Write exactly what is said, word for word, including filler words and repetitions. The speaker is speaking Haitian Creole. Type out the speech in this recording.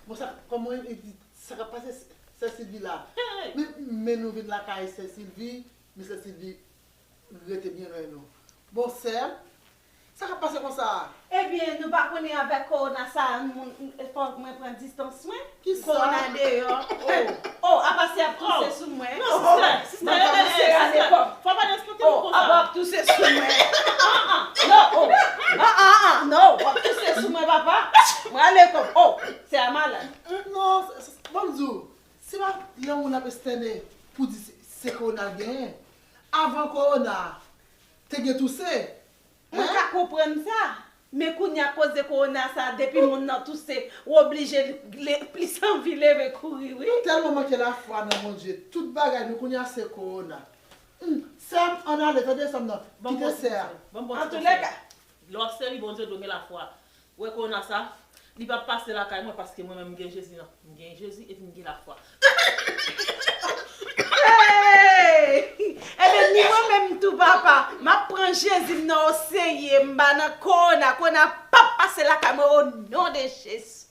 Bon, sa, kòman li di, sa k ap pase sè Silvi la? Men, men nou vin lakay sè Silvi, men sè Silvi rete byen lwen nou. Bon, sè, sa k ap pase konsa a? Ebyen, nou pa konnen avèk kowona sa a, moun, fòk mwen pran distans mwen. Kisa? Kowona deyò. Oh, apa sè ap touse sou mwen? Non, sistè, sistè, apa ap touse sou mwen? An, an, non, oh, an, an, an, non, w ap touse sou mwen, papa. Mwen ale kòm, oh, sè a malad. Non, ban m di w, se pa lè yon moun ap estène pou di se, se kowona l genyen. Avan kowona, te gen touse. Mwen ka konprann sa. Men kounye a, koze kowona sa, depi moun nan touse, ou oblije le, plis anvi leve kouri, wi. Nou tèlman manke lafwa nan Bondye. Tout bagay nou kounye a se kowona. Hmm, sè m, ann ale, tande sè m nan. Kite sè a. Antouleka, lè w ap sèvi Bondye, w dwe gen lafwa. Ou wè kowona sa, li p ap pase lakay mwen paske mwen menm m gen Jezi nan. M gen Jezi epi m gen lafwa. Hey! Ebyen, ni mwen menm tou, papa. M ap pran Jezi m nan oseye. M pa nan kowona. Kowona p ap pase lakay mwen, o non de Jezi.